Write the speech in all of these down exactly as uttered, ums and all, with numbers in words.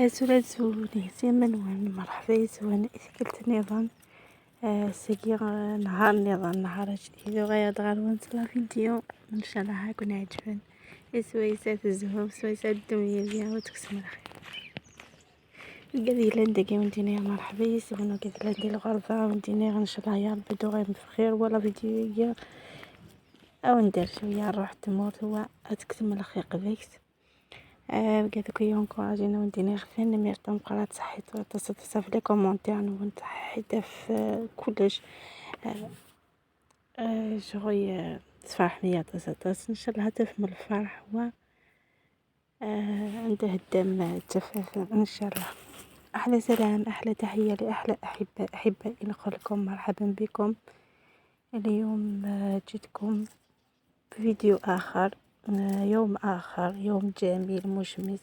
Azul azul, yes, iman-nwen, merḥba yes-wen i tikkelt nniḍen. Ah, sagi, ah, nehar nniḍen, nehar ajdid, uɣaleɣ-d ɣer-wen s la vidéo. Ncalleh ad ken-ɛeǧben. Swayes ad tezhum, swayes ad d-tum yid-i, ad tkesmem lxir. Wigad yellan dagi, wen-d-iniɣ merḥba yes-wen, wigad yellan di lɣerba, wen-d-iniɣ ncalleh ya Rebbi ad tuɣalem bxir, wa la vidéo-agi ad wen-d-terr cwiya ṛṛuḥ n tmurt, wa ad tkesmem lxiq deg-s. Ah, wigad akk i yi-yencouragin, wen-d-iniɣ tanemmirt tameqqrant, ṣaḥit aṭas aṭas ɣef les commentaires-nwen, ṣaḥit ɣef, ah, kullec. Ah, ah, ccɣel, ah, tferḥem-iyi aṭas aṭas. Ncalleh ad tafem lferḥ, wa, ah, anda heddam, ah, ttafat, ncalleh. أحلى سلام، أحلى تحية لأحلى أحباء، أحبائي نقولكم مرحبا بكم. اليوم، آه، جيتكم بفيديو آخر، آه، يوم آخر، يوم جميل مشمس،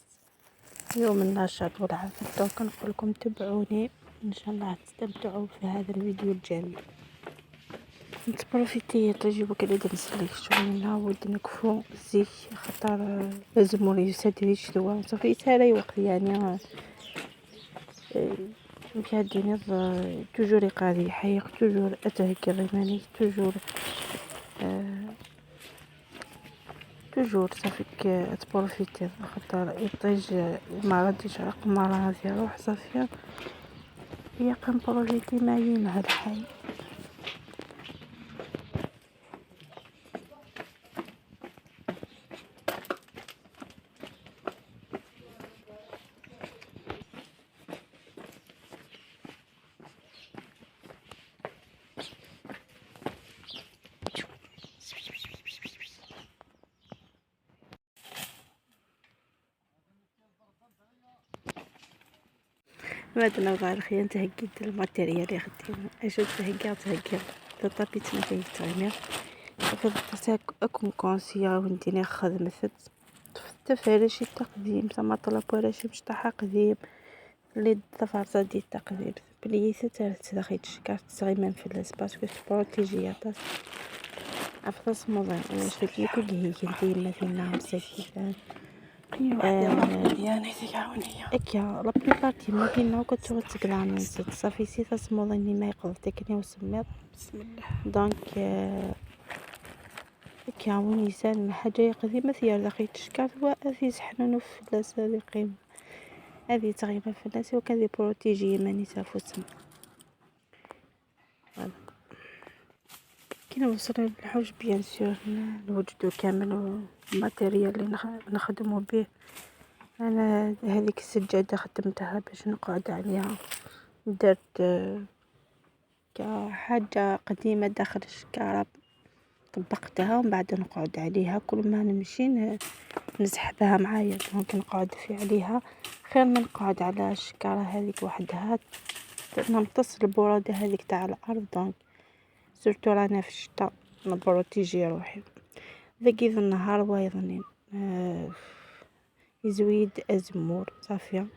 يوم النشاط والعمل. Donc نقولكم تبعوني، إن شاء الله تستمتعوا في هذا الفيديو الجميل. نتبروفيتي طيجي وكذا نسلك شغلنا ود نكفو زيك، خاطر، آه، لازم ولا يسد لي الشتوى، صافي يسالي وقت يعني، آه، آه، كي عندي نض، آه، toujours يقاضي يحيق، toujours أتهكر إيماني، toujours، آه، toujours صافيك، آه، تبروفيتي، خاطر يطيج، آه، ما غاديش عرق مرة هذه روح صافية. هي كنبروفيتي ما ينهى الحال. بعد نرجع الخيا نتهكي الماتيريال اللي خدينا. اش تهكي تهكي الطابيت ما كيتغمر. فبدات اكون كونسيا ونديني خدمت. تفرشي التقديم، زعما طلب ولا شي مشطحة قديم. اللي الظفر زادي التقديم. بليتي تارت داخل الشكار تسعي من فلاس باسكو تبروتيجي يا طاس. افضل صموضة. انا شفت لي كل هي كنتي ما فينا مساكين. ايوا آه. ديالي ديالي تيعاونيا. اكيا لا بليبار ديما كاينه وكتشوف تقلع من زيت صافي سي تصموض اني ما يقضتكني وسميض. بسم الله. دونك، آه، اكيا وين يسال حاجه قديمه ثيار داخل الشكار هو افي سحنون في فلاس هذه قيمه. هذه تغيبه فلاس وكذي بروتيجي ماني تافوتم. كي نوصل للحوش بيان سور نوجدو كامل الماتيريال اللي نخ-، نخدمو بيه. انا هذيك السجادة خدمتها باش نقعد عليها، درت، آه، كحاجة قديمة داخل الشكارة، طبقتها ومن بعد نقعد عليها كل ما نمشي ن-، نسحبها معايا، دونك نقعد في عليها خير من نقعد على الشكارة هذيك وحدها، نمتص البرودة هذيك تاع الأرض. دونك سورتو رانا في الشتا، نبروتيجي روحي. ذاكي ذا النهار وايضني، آه، يزويد أزمور صافية.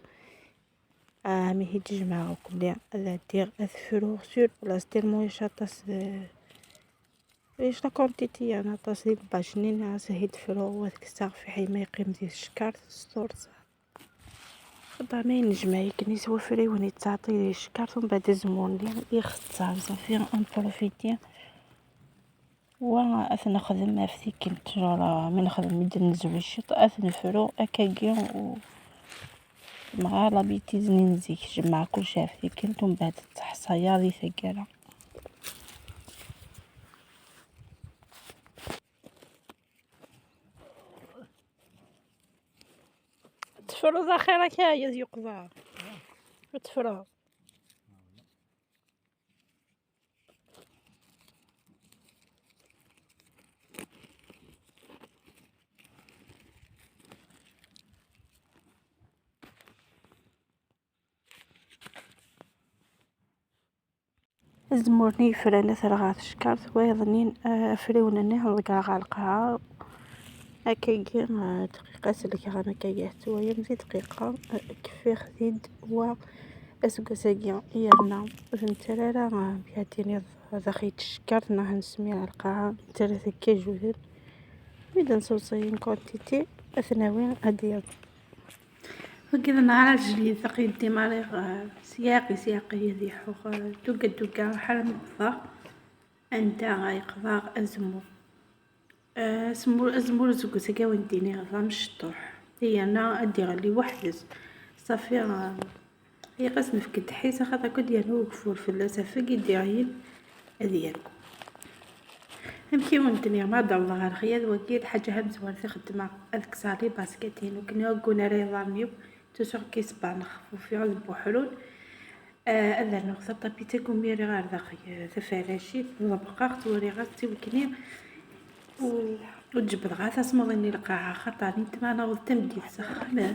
آه، مي هي تجمع كلها، هذا دير أثفرو سور بلاص تيرمو يشاطس، آه، ايش لا كونتيتي انا تصيب باشنين اسهي دفرو وتكسر في حي ما يقيم ديال الشكار ستورز. خدامين جمعي كني سوا فري وني تعطي الشكار ثم بعد زمون لي يختصر صافي ان بروفيتي. واثنخدم افتيكنت جورا من نخدم مدن نزوي الشط اثنفرو اكاكي و مع لابيتيز نينزيك جمع كل شي افتيكنت ومن بعد تحصايا لي ثقاله. تفرض اخيرا كايز يقضى. تفرض. الزمورني يفران ثلاغة تشكرت ويظنين، آه، فريون النهر وقع على القاعة. هكاكي، آه، دقيقة سلك غانا كاكي حتى وهي مزيد دقيقة، آه، كفي خديد و اسكو ساقي يالنا فهمت لا لا، آه، بيعتيني ذاخي تشكرت نروح نسمي على القاعة ثلاثة كي جوزين. إذا نصوصي كونتيتي أثناوي هادي. Wagi d nehar ajdid, aql-i ddimariɣ, eh, siyaqi, siyaqi ad iḥuɣ, eh, dugga, dugga, ḥala ma wwḍeɣ anda ay qḍaɣ azemmur. Eh, azemmur, azemmur seg usagaw n ddin-iɣ d amecṭuḥ. Yerna ad d-iɣelli weḥd-s. Ṣafi, eh, ilaq ad s-nefk ddḥis, axaṭer akk ad d-yernu ugeffur fell-as, ɣef wagi d-iɣlin ad yernu. Amek i wen-d-nniɣ, ma d-awḍeɣ ɣer Xyad, wagi d lḥaǧa tamezwarut i xeddmeɣ, ad kkseɣ libasket-inu, akken ur ggun ara iḍarren-iw, ttrusuɣ kisban xfufin d buḥrun. Ah, ad rnuɣ taṭapit agumi rriɣ ar daxel, eh, taferracit, ḍebqeɣ-tt, uriɣ-as-tt i wekni, u-, ur d-jebbdeɣ ara tasmuḍin i lqaɛa, axaṭer nitma naweḍ tameddit s axxam, eh,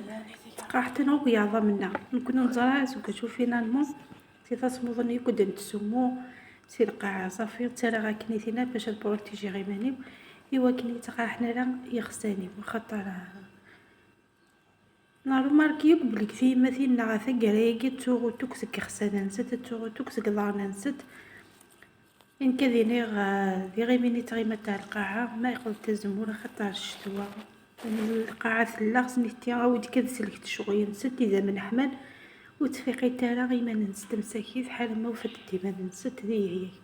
ttqaɛten akk yiɛḍamen-nneɣ. Nekni ur neẓri ara seg wacu, finalement, si tasmuḍin yakk d-nettsummu si lqaɛa, ṣafi, ttarraɣ akken i tina bac ad prutijiɣ iman-iw, i wakken ur ttqaɛen ara yixsan-iw, axaṭer, eh, Nrumarki yakk belli deg tiyemmatin-nneɣ ɣer taggara-agi ttuɣut akk seg yixsan-nsent, ttuɣut akk seg iḍarren-nsent. Nekk ad iniɣ, eh, d iɣimi i ttɣimant ar lqaɛa, ma yeqḍa-d azemmur axaṭer ccetwa. Lqaɛa tella, s nitni awi-d kan selket ccɣel-nsent, idammen ḥman, ur ttfiqit ara iman-nsent msakit, ḥala ma ufant-d iman-nsent d ihyag.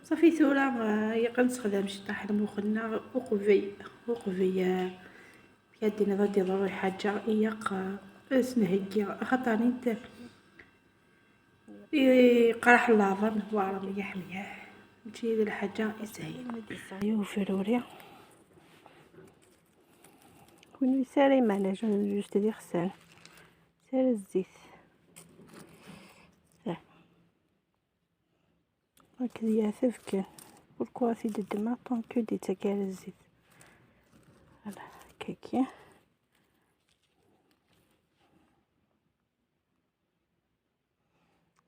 Ṣafi tura, eh, ilaq ad nessexdam ciṭṭaḥ lmux-nneɣ uqbel, uqbel, eh, Ad d-tiniḍ ad d-iḍru lḥaǧa, ilaq, eh, ad s-nheggi, axaṭer nit iqraḥ leɛḍam, waɛrem mliḥ mliḥ, mačči d lḥaǧa isehlen. Ad d-iseɣ yiwet fruri. Kunwi sara iman, just d ixsan, sara zzit. Akked yeɛtab kan. Pourquoi t-id-ddmeɣ tant que d-ittak ara zzit. Voilà, kaki.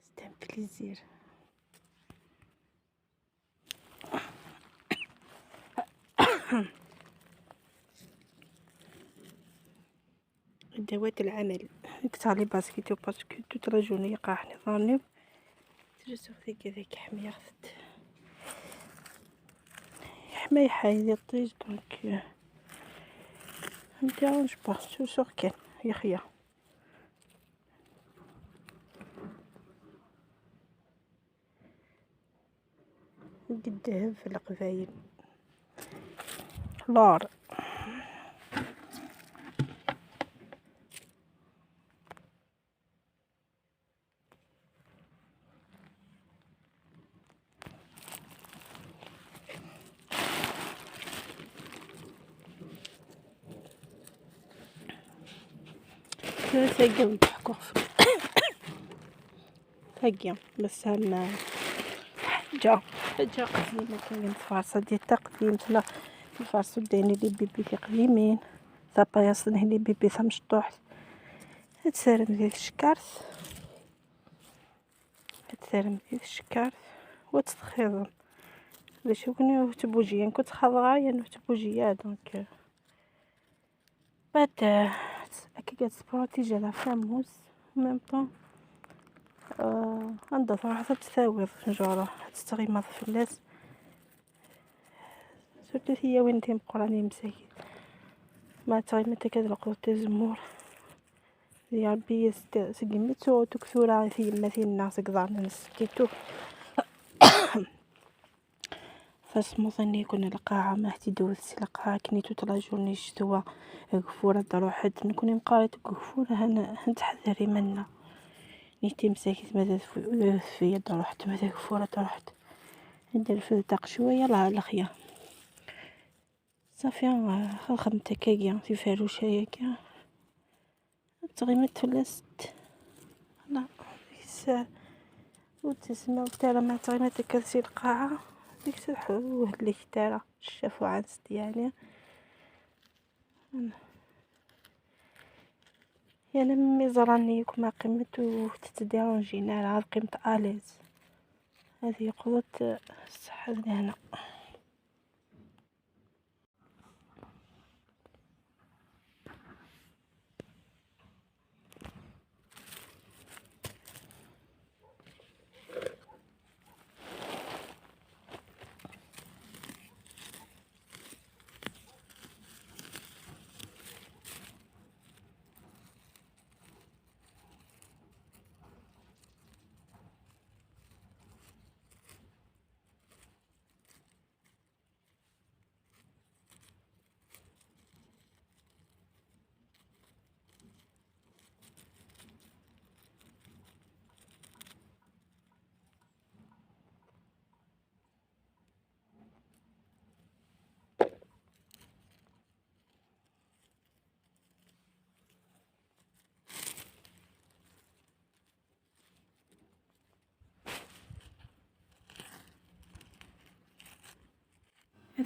C'est un plaisir. أدوات العمل. نكتها لي باسكيتو parce que toute la journée يقاحني ظهرني. تجي صوتي كذاك حمية خفت. حماية حايدة طيج donc، euh، ما dérange pas، سو سور كان يخيا. قدهم في القبايل. لور. ثلاثة قوي تحكوا في ثقيل، بس هم حاجة، حاجة قديمة، كاين تفاصيل ديال التقديم، تما تفاصيل ديالي لي بيبي في قديمين، صابايا صنه لي بيبي ثم شطوح. هاد سارة مزيت الشكارث، هاد سارة مزيت الشكارث، وتتخيض باش يكونوا تبوجيا، كنت خاضرة يعني تبوجيا، donc بعد، آه، هكا كتبروتيجي على فاموس، ميم طون، آه، عندها صراحة تتساوي في الجارة، تستغي ما في الناس. سورتو هي وين تيم قراني مساكين. ما تعيمت كذا القوت الزمور. يا ربي يست-، سقمت وتكثر في يمتنا سقضان نسكتو. فاسموظني يكون القاعة ما اهتدوث القاعة كنيتو تلا جورني الشتوى. غفورة دروحت نكون مقاريت غفورة هن، هن تحذري منا. نيتي مساكت ماذا في، في دروحت ماذا غفورة دروحت. ندير في الدق شوية لا الخيا. صافي، آه، خدمت هكاكيا في فاروشة هكا. تغيمت فلاست. لا، بس وتسمى وترى ما تغيمت كرسي القاعة. ديك تروح وهد ليك ترى الشافو عن ست يعني. يعني مي زراني كما قيمت وتتديرونجينا على قيمة اليز. هذه قوة الصحة لهنا.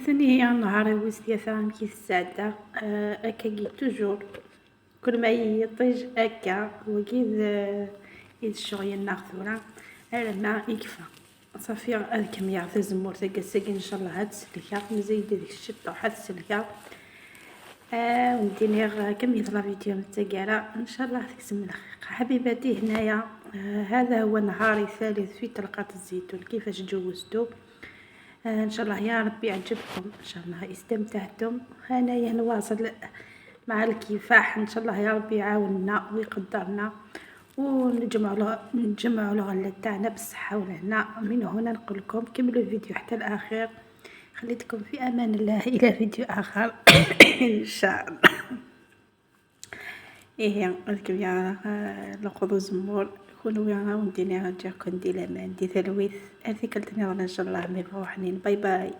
Tani ya nehar i wis tlata, amek i tesɛedda? Ah, akkagi toujours. Kul ma yiṭij akka, wagi d, i d ccɣel-nneɣ tura, alamma ikfa. Ṣafi, ad kemmleɣ tazemmurt-agi ass-agi, ncallah ad t-sellkeɣ, mazal-iyi deg-s ciṭuḥ ad t-sellkeɣ. Ah, wen-d-iniɣ, ah, kemmlet la vidéo n taggara, ncallah ad teksem lxiq. حبيباتي هنايا، آه، هذا هو نهاري الثالث في طلقات الزيتون، كيفاش جوزته. آه، إن شاء الله يا ربي يعجبكم، إن شاء الله استمتعتم. أنايا نواصل مع الكفاح، إن شاء الله يا ربي يعاوننا ويقدرنا ونجمعوا الغ-، نجمعوا الغلة تاعنا بالصحة والهنا. من هنا نقول لكم كملوا الفيديو حتى الأخير. خليتكم في أمان الله، إلى فيديو آخر إن شاء الله. إيه، أذكر يا، آه، لقضوا زمور، كونوا يا وديني، رجعكم دي لمان، دي ثلويث، أرثي كلتني إن شاء الله، مي بروحنين. باي باي.